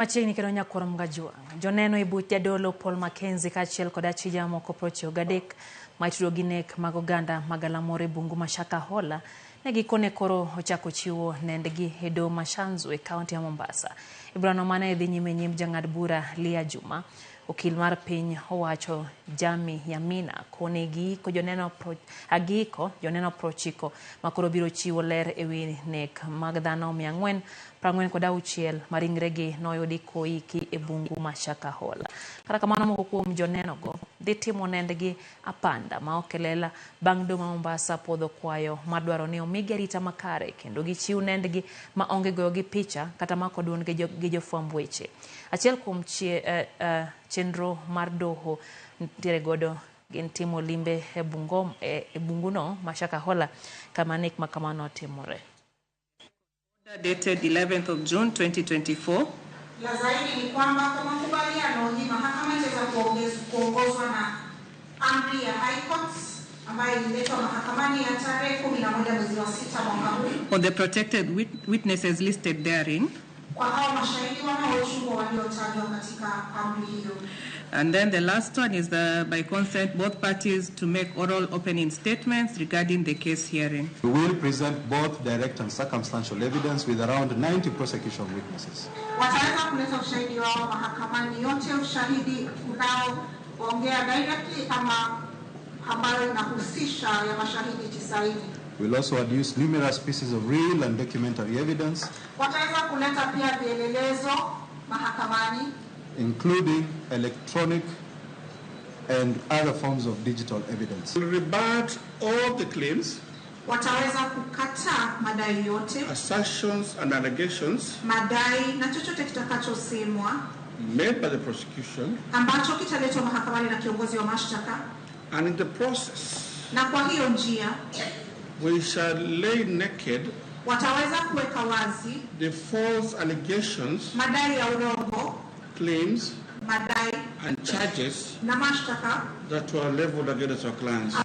Machiegni kendo nyakwar Mgajwang'. Joneno e buch jadolo Paul Mackenzie kaachiel kod achija moko 93 ma itudo gi nek mag oganda ma galamoro e bungu ma Shakahola ne gikone koro ochako chiwo nendgi e doho ma Shanzu e kaunti ya Mombasa. E burano mane dhi nyime nyim jang'ad bura Leah Juma, okil mar piny owacho Jami Yamina kone giiko joneno agiko joneno 90 ma koro biro chiwo ler ewi nek mag dhano 446 ma ringregi noyudi koiki e bungu ma Shakahola. Kata kamano moko kuom jonenogo dhi timo nendgi apanda ma ok e lela bang' doho ma Mombasa puodho kwayo mar dwaro ni omigi arita makare kendo gichiw nendgi ma onge goyogi picha kata mako duondgi gi jofwamb weche. Achiel kuom chenro mar doho nitiere godo gin timo limbe e bunguno ma Shakahola kama nek ma kamano otimore. Dated 11th of June 2024. La zaidi ni kwamba kwa makubaliano hii mahakama itaweza kuongozwa na amri ya High Court ambayo ililetwa mahakamani ya tarehe 11 mwezi wa 6 mwaka huu. On the protected witnesses listed therein. Kwa hao mashahidi wanaochungwa waliotajwa katika amri hiyo. And then the last one is the, by consent, both parties to make oral opening statements regarding the case hearing. We will present both direct and circumstantial evidence with around 90 prosecution witnesses. Wataweza kuleta ushahidi wao mahakamani, yote ushahidi unaoongea directly ama ambayo inahusisha ya mashahidi 90. We'll also adduce numerous pieces of real and documentary evidence. Wataweza kuleta pia vielelezo mahakamani, including electronic and other forms of digital evidence. We'll rebut all the claims, wataweza kukataa madai yote, assertions and allegations, madai na chochote kitakachosemwa made by the prosecution, ambacho kitaletwa mahakamani na kiongozi wa mashtaka, and in the process, na kwa hiyo njia, we shall lay naked wataweza kuweka wazi the false allegations, madai ya urongo, claims, madai and charges na mashtaka that were leveled against our clients.